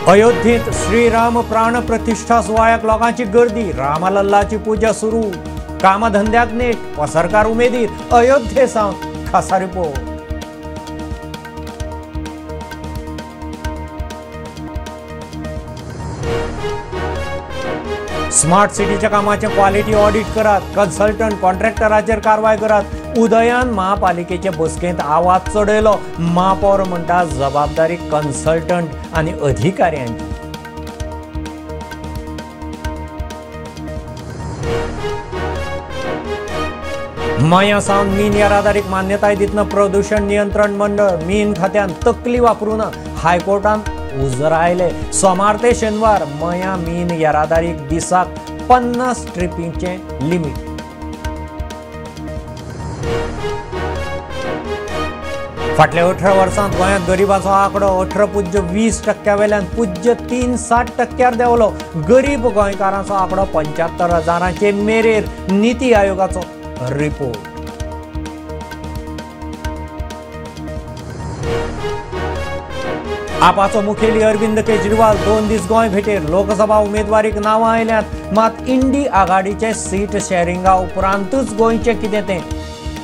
अयोध्येंत श्रीराम प्राण प्रतिष्ठा सुवाळ्याक लोकांची गर्दी, रामलल्लाची पुजा सुरू, कामधंद्याक नेट, पसरकार उमेदीर, अयोध्ये सावन खासा रिपोर्ट। स्मार्ट सिटीच्या कामाचें क्वालिटी ऑडिट करात, कन्सल्टंट कॉन्ट्रॅक्टराचेर कारवाय करात, उदयान महापालिकेचे बसकेंत आवाज चडयलो। महापौर म्हणटा जबाबदारी कन्सल्टंट आनी अधिकाऱ्यांची। मयां सावन मीन येरादारीक मान्यताय दितना प्रदूषण नियंत्रण मंडळ मीन खात्यान तकली वापरूना हायकोर्टान उजरायले। सोमार ते शेनवार मयां मीन येरादारीक दिसाक 50 ट्रिपींचें लिमीट। फाटल्या 18 वर्सांत गोंयांत गरिबाचो आंकडो 18.20% वेल्यान 0.37% देंवलो। गरीब गोंयकारांचो आंकडो 75,000 मेरेर, निती आयोगाचो रिपोर्ट। आपाचो मुखेली अरविंद केजरीवाल 2 दीस गोंय भेटेर, लोकसभा उमेदवारीक नांवां आयल्यांत, मात इंडी आघाडीचे सीट शेअरिंगा उपरांतूच गोंयचें कितें तें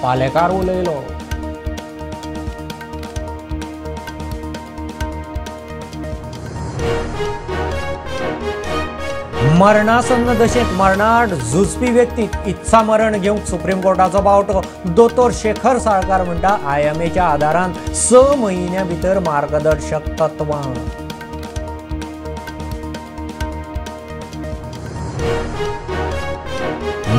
पालेकार उलयलो। मरणासन्न दशेंत मरणाआड झुजपी व्यक्तीक इत्सा मरण घेवंक सुप्रीम कोर्टाचो बावटो। दोतोर शेखर साळकार म्हणटा आयएमएच्या आदारान 6 म्हयन्यां भितर मार्गदर्शक तत्वां।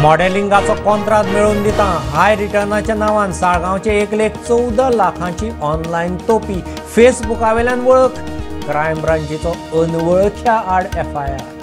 मॉडेलिंगाचो कॉन्त्राद मेळोवन दिता, हाय रिटर्नाच्या नांवान साळगांवचे 1,14 लाखांची ऑनलायन तोपी, फेसबुकावेल्यान वळख, क्रायम ब्रांचीचो अनवळख्या आड एफआयआर।